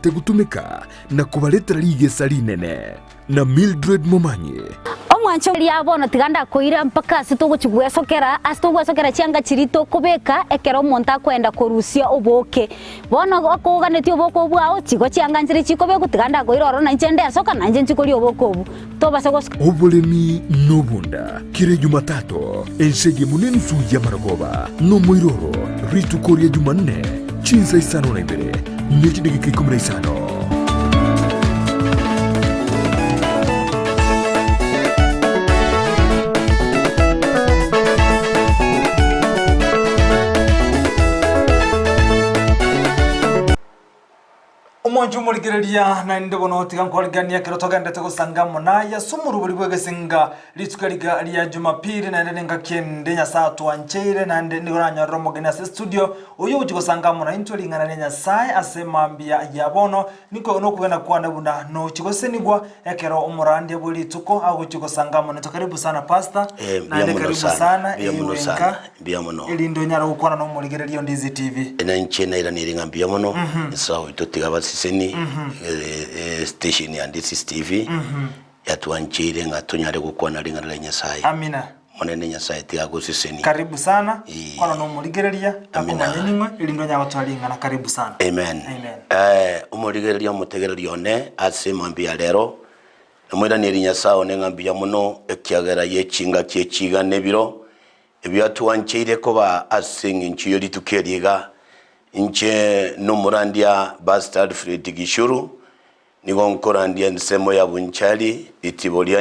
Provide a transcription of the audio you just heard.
Tegotumeka na kobaretera rigesa rinene. Na Mildred Momanyi. Omwancho oria bono tiga ndakoira mpaka ase togochia gwesokera, ase togwesokera chianga chiria tokobeka ekero omonto akoenda korusia obooke. Bono okoganetie obooke obwo bwao, chigo chianga nchire chikobekwa, tiga ndakoira ororo na inche ndesoka, na inche nchie koria obooke obwo. Tobasa gosoka. Oboremi nobonda, kera Ejumatatu, ense eyemo nensu y'amarogoba, nomoiroro, rituko ria Jumanne, chinsa isano na ibere, ne chidageka ikomi na isano. Omwancho omorigereria, naende bono tiga nkwariganie ekero togendete gosanga amo naye ase omorubori bw'egesinga rituko riga ria Jumapili, naende nengaki ende Nyasae atwancheire, naende nigo nanyorire omogeni ase estudio, oyio ogochia gosanga amo naintwe ring'ana ria Nyasae ase mambia ya bono. Niko nokogena kwane buna nochia gosesenigwa ekero omorandia bwe rituko agochia gosanga amo naintwe. Karibu sana pastor, Eh, mbuya naende mono karibu sana, sana mbuya mono ewe sana, nka. mbuya mono. Erinde onyare gokwana nomorigereria o Ndizi TV. Na inche nairaneirie ng'a mbuya mono, Nyasae oito tiga abaseseni, station ya Ndizi TV, yatwancheire ng'a tonyare gokwana ring'ana ria Nyasae. Amina. Monene Nyasae tiga agoseseni. Karibu sana, Ee. kwana nomorigereria, Amina. akomanye ning'o, erinde onyare gotoa ring'ana. Karibu sana. Amen. Amen. Omorigereria omotegereri one ase mambia ya rero, namoiranerie Nyasae one ng'a mbuya mono, ekiagera ye chingaki echi iga nebiro, Ebiatwancheire koba ase engencho ye rituko eri iga, inche nomorandia Pastor Alfred Gishuru, nigo nkorandia ensemo ya Bunchari, ritibo ria.